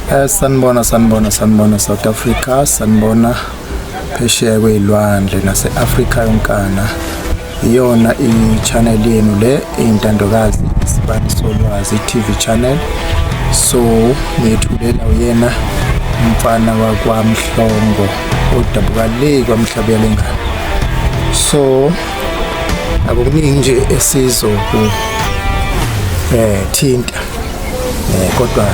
Sanibona, sanibona, sanibona South Africa, sanibona phesheya kwezilwandle nase-Afrika yonkana. Iyona i-channel yenu le eyintandokazi, Isibani Solwazi TV channel. So ngiyethulela uyena umfana wakwaMhlongo odabuka le kwaMhlabuyalingana. So akukuningi nje esizoku thinta, kodwa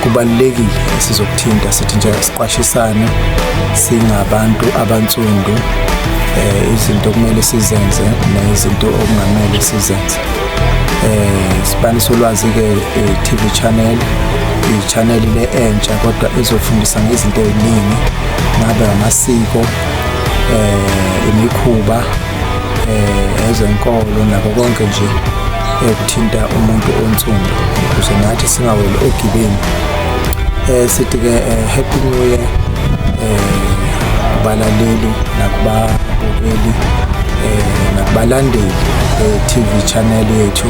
kubalulekile esizokuthinta. Sithi nje siqwashisane singabantu abansundu, izinto okumele sizenze nezinto okungamele sizenze. Sibani Solwazi ke TV channel, i-channel le entsha kodwa ezofundisa ngezinto eziningi, ngabe amasiko, imikhuba, ezenkolo nako konke nje ekuthinta umuntu onsundu, ukuze nathi singaweli ogibeni. Sithi ke happy new year kubalaleli nakubabukeli, nakubalandeli be-TV channel yethu.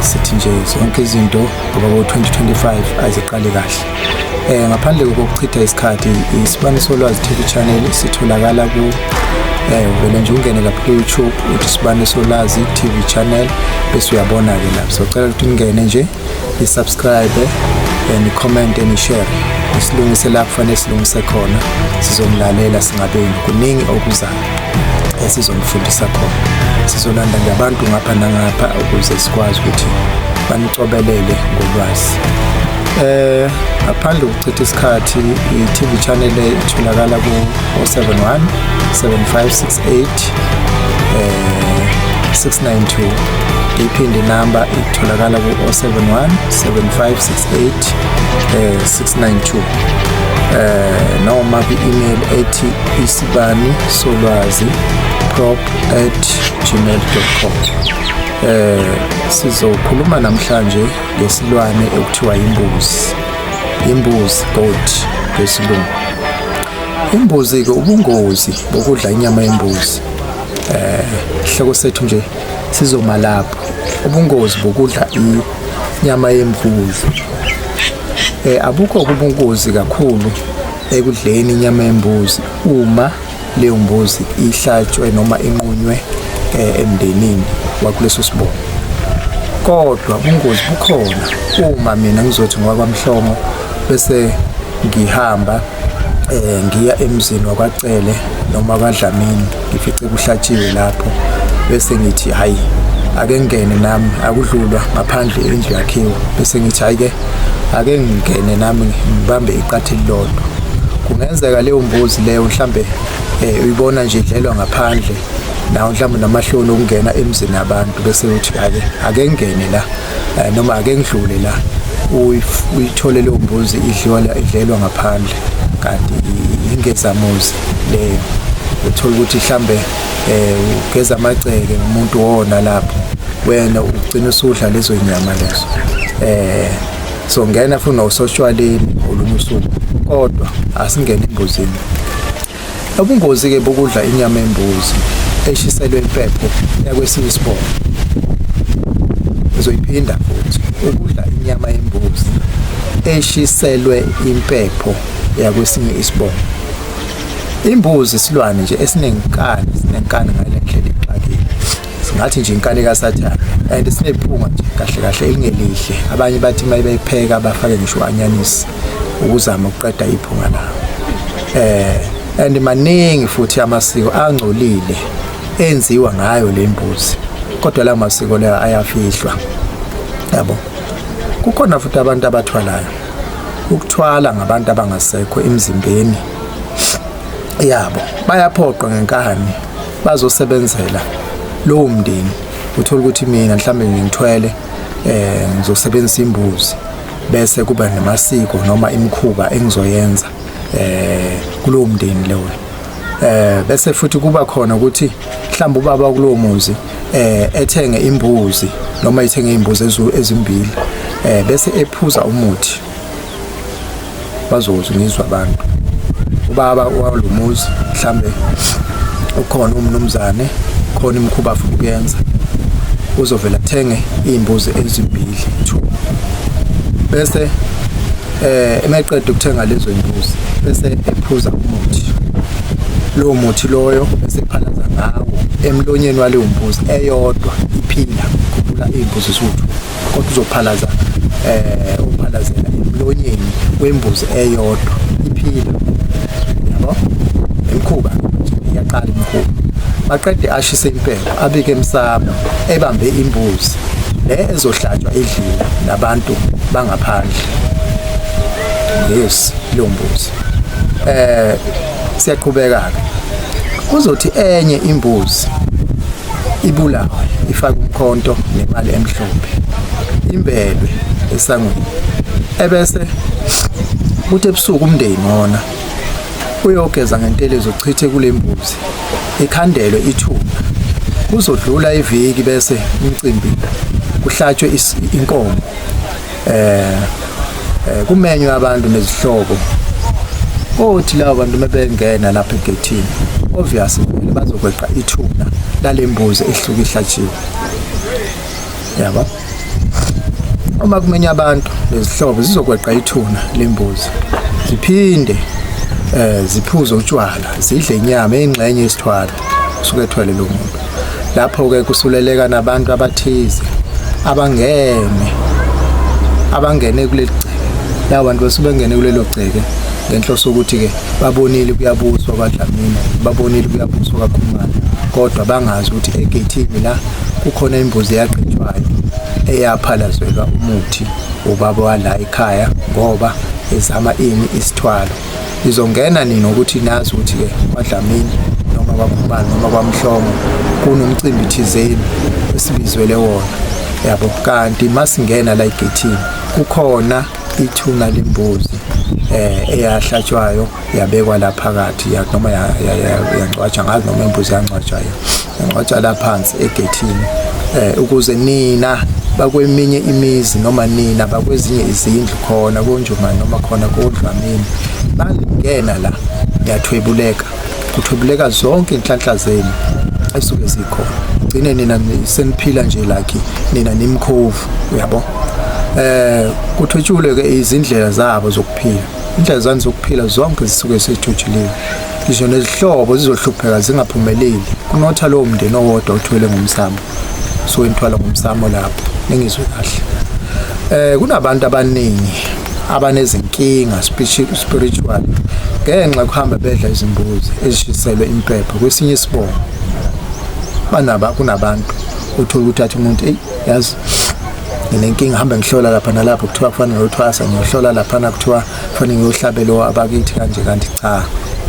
Sithi nje zonke izinto ngoba ko-2025 aziqali kahle. Ngaphandle kokuchitha isikhathi, Isibani Solwazi TV channel sitholakala ku uvele nje ungene lapha ku YouTube, uthi Sibani Solwazi TV channel, bese uyabona ke lapho. So cela ukuthi ningene nje, ni-subscribe, ni-comment, ni-share, nisilungise la kufanele silungise khona. Sizonilalela singabeni, kuningi okuzayo esizonifundisa khona. Sizolanda nje abantu ngapha nangapha ukuze sikwazi ukuthi banicobelele ngolwazi. Ngaphandle kokuchitha isikhathi, i-TV channel itholakala ku 071 7568 692. Iphinde inamba itholakala ku 071 7568 692, noma kwi-email ethi isibanisolwaziprop@gmail.com. Sizokhuluma namhlanje ngesilwane ekuthiwa imbuzi, imbuzi, goat ngesilungu. Imbuzi ke, ubungozi bokudla inyama yembuzi, sihloko sethu nje sizoma lapho, ubungozi bokudla inyama yembuzi. Abukho ubungozi kakhulu ekudleni inyama yembuzi uma leyo mbuzi ihlatshwe noma inqunywe emndenini wakuleso sibongo, kodwa ubungozi bukhona uma mina ngizothi ngowakwaMhlongo bese ngihamba ngiya emzini wakwaCele noma kwaDlamini, ngifice kuhlatshiwe lapho, bese ngithi hayi, ake ngingene nami, akudlulwa ngaphandle, indlu yakhiwe, bese ngithi hayi ke, ake ngingene nami ngibambe iqatha elilodwa. Kungenzeka leyo mbuzi leyo mhlambe uyibona nje idlelwa ngaphandle, nawo mhlawumbe namahloni okungena emzini yabantu, bese uthi ake ngene la, noma ake ngidlule la, uyithole leyo mbuzi idliwa idlelwa ngaphandle, kanti ingezamuzi leyo. Uthola ukuthi mhlambe ugeza amagceke umuntu wona lapho, wena ugcina usudla lezo nyama lezo. So ngena futhi nosotshwaleni olunye usuku, kodwa asingene embuzini. Ubungozi ke bokudla inyama yembuzi eshiselwe impepho yakwesinye isibongo, ngizoyiphinda futhi, ukudla inyama yembuzi eshiselwe impepho yakwesinye isibongo. Imbuzi isilwane nje esinenkani, sinenkani ngale ndlela exakile, singathi nje inkani kaSathane, and sinephunga nje kahle kahle elingelihle. Abanye bathi uma beyipheka bafake ngisho anyanisi ukuzama ukuqeda iphunga lawo. And maningi futhi amasiko angcolile enziwa ngayo le mbuzi, kodwa la masiko layo ayafihlwa, yabo. Kukhona futhi abantu abathwalayo. Ukuthwala ngabantu abangasekho emzimbeni yabo, bayaphoqwa ngenkani bazosebenzela lowo mndeni. Uthola ukuthi mina mhlambe ngithwele, ngizosebenzisa imbuzi, bese kuba namasiko noma imikhuba engizoyenza kulowo mndeni lowo. Bese futhi kuba khona ukuthi mhlawumbe ubaba kulowo muzi ethenge imbuzi noma ethenge imbuzi ezimbili, bese ephuza umuthi. Bazozwa, ngizwa abantu, ubaba walomuzi mhlambe ukhona umnumzane, khona imikhuba afuna ukuyenza, uzovela athenge iy'mbuzi ezimbili, two, bese Emeqeda ukuthenga lezo imbuzi bese ephuza umuthi. Lowo muthi loyo bese ephalaza ngawo emlonyeni waleyo mbuzi eyodwa iphila, khuphula iy'mbuzi ziwu-two kodwa uzophalaza uphalazela emlonyeni wembuzi eyodwa iphila, yabo. Imikhuba iyaqala imikhuba. Baqede ashise impepho, abike emsamo ebambe imbuzi le ezohlatshwa idliwe nabantu bangaphandle. Yes, leyo mbuzi. Siyaqhubeka ke. Kuzothi enye imbuzi ibulawe ifake umkhonto nemali emhlophe imbelwe esangweni, ebese kuthi ebusuku umndeni wona uyogeza ngentelezo uchithe kule mbuzi ikhandelwe ithuna. Kuzodlula iviki bese umcimbi kuhlatshwe inkomo, kumenywe abantu nezihlobo. Othi labo bantu mebengena lapha egethini, obviously vele bazokweqa ithuna lalembuzi ehluke ihlatshiwe, yabo. Uma kumenywa abantu nezihlobo zizokweqa ithuna lembuzi, ziphinde ziphuze utshwala, zidle inyama eyingxenye yesithwalo usuke ethwele lo muntu. Lapho ke kusuleleka nabantu abathize abangene kuleli gceke. Labo bantu basuke bengene kulelo gceke ngenhloso ukuthi-ke babonile kuyabuswa kwaDlamini, babonile kuyabuswa kwaKhumalo, kodwa bangazi ukuthi egeyithini la kukhona imbuzi eyagqitshwayo eyaphalazelwa umuthi ubaba wala ekhaya ngoba ezama ini isithwalo. Nizongena nini ukuthi nazi ukuthi-ke kwaDlamini noma kwaKhumalo noma kwaMhlongo kunomcimbi thizeni esibizwele wona, yabo. Kanti masingena la egeyithini kukhona ithuna lembuzi eyahlatshwayo yabekwa la phakathi, noma yangcwatshwa, ngazi noma imbuzi yangcwatshwayo, yangcwatshwa la phansi egeyithini, ukuze nina bakweminye imizi noma nina bakwezinye izindlu khona koNjumane noma khona koDlamini bangena la, niyathwebuleka, kuthwebuleka zonke inhlanhla zenu esuke zikhona, gcine nina seniphila nje like nina nimkhovu, uyabo. Kuthwetshulwe ke izindlela zabo zokuphila, indlela zami zokuphila zonke zisuke zithutshuliwe, ngisho nezihlobo zizohlupheka zingaphumeleli, kunotha lowo mndeni owodwa othwele ngomsamo, suke nithwala ngomsamo lapho, ningizwe kahle. Kunabantu abaningi abanezinkinga spiritual ngenxa kuhamba bedla izimbuzi ezishiselwe impepho kwesinye isibongo. Banaba kunabantu uthola ukuthi athi umuntu, hey yazi nginenkinga, hamba ngihlola lapha nalapho, kuthiwa kufanele ngiyothwasa, ngiyohlola laphana, kuthiwa kufanele ngiyohlabela abakithi kanje, kanti cha,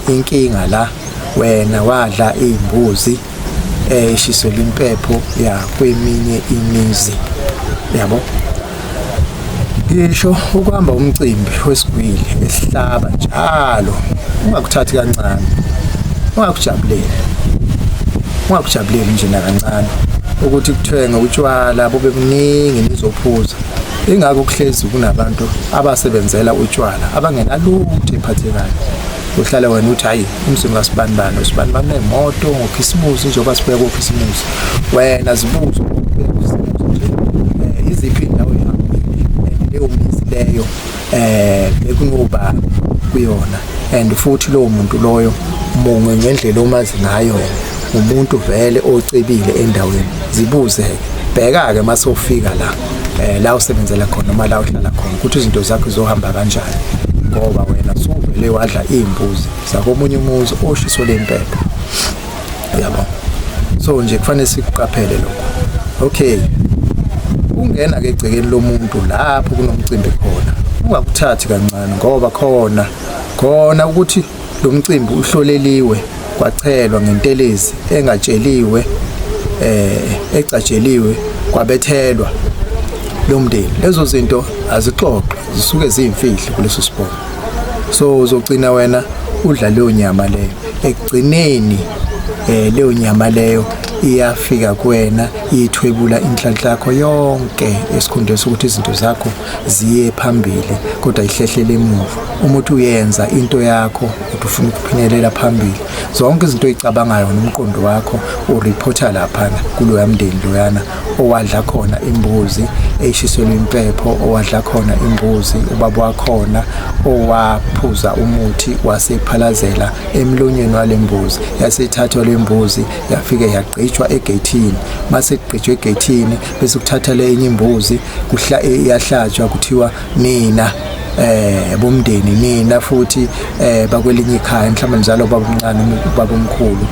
inkinga la wena wadla iy'mbuzi eshiselwe impepho ya kweminye imizi, yabo. Ngisho ukuhamba umcimbi wesigwili esihlaba njalo, ungakuthathi kancane, ungakujabuleli, ungakujabuleli nje nakancane ukuthi kuthengwe utshwala bube buningi nizophuza. Ingakho kuhlezi kunabantu abasebenzela utshwala abangenalutho ephathekayo. Uhlale wena uthi hayi umzini kasibanibani, usibanibani nemoto ngokhisimusi, njengoba sibuya kokhisimusi, wena zibuze nje iziphi indawo ehambile and leyo mizi leyo bekunoba kuyona, and futhi lowo muntu loyo munge ngendlela omazi ngayo umuntu vele ocebile endaweni. Zibuze, bheka-ke mase ufika la la usebenzela khona noma la uhlala khona ukuthi izinto zakho zizohamba kanjani, ngoba wena suvele wadla iy'mbuzi zakomunye umuzi oshiswe le mpepho, yabo. So nje kufanele sikuqaphele lokho. Okay, ungena ke egcekeni lomuntu lapho kunomcimbi khona, ungakuthathi kancane, ngoba khona khona ukuthi lo mcimbi uhloleliwe kwachelwa ngentelezi engatsheliwe ecatsheliwe kwabethelwa lo mndeni. Lezo zinto azixoxwa, zisuke ziyimfihlo kuleso sibongo. So uzogcina wena udla leyo nyama leyo, ekugcineni leyo nyama leyo iyafika kuwena iyithwebula inhlanhla yakho yonke esikhundleni sokuthi izinto zakho ziye phambili kodwa ihlehlele emuva. Uma uthi uyenza into yakho uthi ufuna ukuphinyelela phambili, zonke izinto oyicabangayo nomqondo wakho ureporta laphana kuloya mndeni loyana owadla khona imbuzi eyishiselwe impepho, owadla khona imbuzi ubaba wakhona owaphuza umuthi wasephalazela emlonyeni walembuzi, yasithathwa lembuzi yafike yagqitshwa egeyithini. Mase kugqitshwe egeyithini bese kuthatha le enye imbuzi kuhla iyahlatshwa kuthiwa nina bomndeni nina futhi bakwelinye ikhaya mhlawumbe njalo baba omncane ubaba omkhulu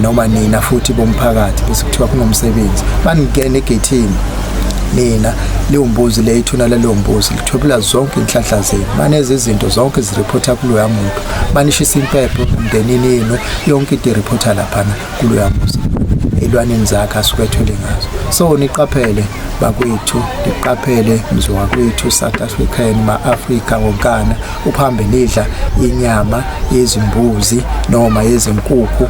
noma nina futhi bomphakathi bese kuthiwa kunomsebenzi baningena egeyithini nina leyo mbuzi le ithuna laleyo mbuzi lithwebula zonke inhlanhla zenu banezi izinto zonke zireporta kuloya muntu banishisa impepho emndenini yenu yonke into ireporta laphana kuloya muzi elwaneni zakhe asuke ethwele ngazo. So niqaphele bakwethu, niqaphele mzi wakwethu South African, ma-Afrika wonkana, uphambe nidla inyama yezimbuzi noma yezinkukhu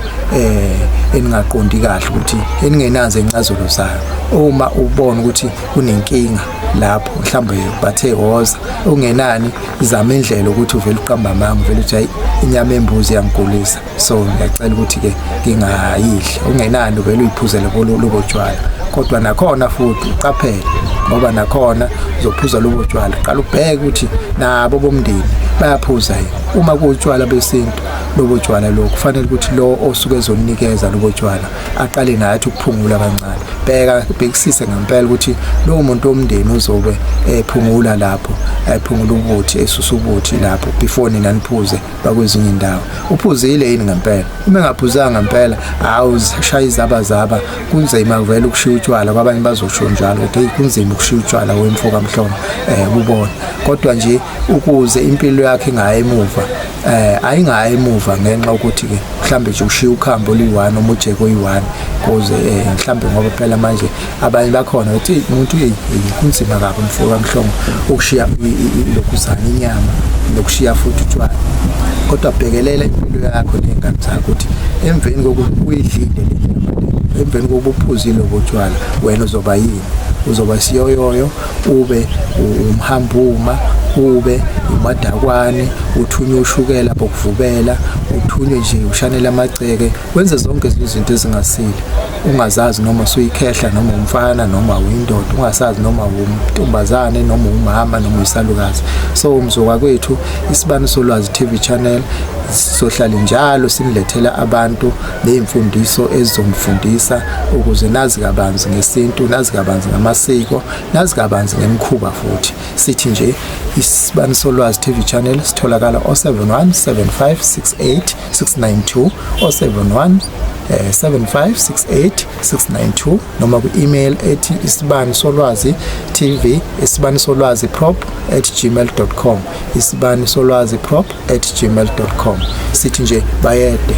eningaqondi kahle ukuthi eningenazo incazelo zayo. Uma ubona ukuthi kunenkinga lapho mhlawumbe bathe woza, ungenani zama indlela ukuthi uvele uqamba amanga, uvele uthi hayi inyama embuzi iyangigulisa, so ngiyacela ukuthi-ke ngingayidli. Ungenani uvele uyiphuzele lobo tshwala, kodwa nakhona futhi uqaphele ngoba nakhona uzophuza lobo tshwala, qala ubheke ukuthi nabo bomndeni bayaphuza yini. Uma kuwutshwala besintu lobo tshwala lokhu kufanele ukuthi lo osuke ezonikeza lobo tshwala aqale naye athi ukuphungula kancane. Bheka, bhekisise ngempela ukuthi lowo muntu womndeni uzobe ephungula lapho, ephungula ubuthi, esusa ubuthi lapho before nina niphuze bakwezinye indawo. Uphuzile yini ngempela? Uma engaphuzanga ngempela, hawu shaya izabazaba, kunzima vele ukushiya utshwala. Kwabanye bazosho njalo ukuthi hey kunzima ukushiya utshwala wemfo kaMhlongo ubona. Kodwa nje ukuze impilo yakhe ingayi emuva, ayingayi emuva ngenxa ukuthi ke mhlambe nje ushiya ukhambo oluyi-1 noma ujeke oyi-1 kuze mhlambe ngoba phela manje abanye bakhona ukuthi umuntu kunzima kabi mfo kaMhlongo ukushiya lokhuzana inyama nokushiya futhi utshwala. Kodwa bhekelela impilo yakho ney'ngane zakho ukuthi emveni kokuba uyidlile le nyama le, emveni kokuba uphuzile botshwala, wena uzoba yini? Uzoba siyoyoyo, ube umhambuma, ube umadakwane, uthunywe ushukela bokuvubela, uthunywe nje ushanele amagceke, wenze zonke izinto ezingasile ungazazi noma usuyikhehla noma umfana noma uyindoda, ungasazi noma umntombazane noma umama noma uyisalukazi. So mzokwakwethu, Isibani Solwazi TV channel sizohlale njalo sinilethela abantu ney'mfundiso ezizonifundisa ukuze nazi kabanzi ngesintu, nazi kabanzi ngamasiko, nazi kabanzi ngemikhuba futhi. Sithi nje Isibani Solwazi TV channel sitholakala 071 7568 692, 071 7568 692, noma ku-email ethi isibani solwazi tv isibani solwazi prop at gmail.com, isibani solwazi prop at gmail.com. Sithi nje bayede.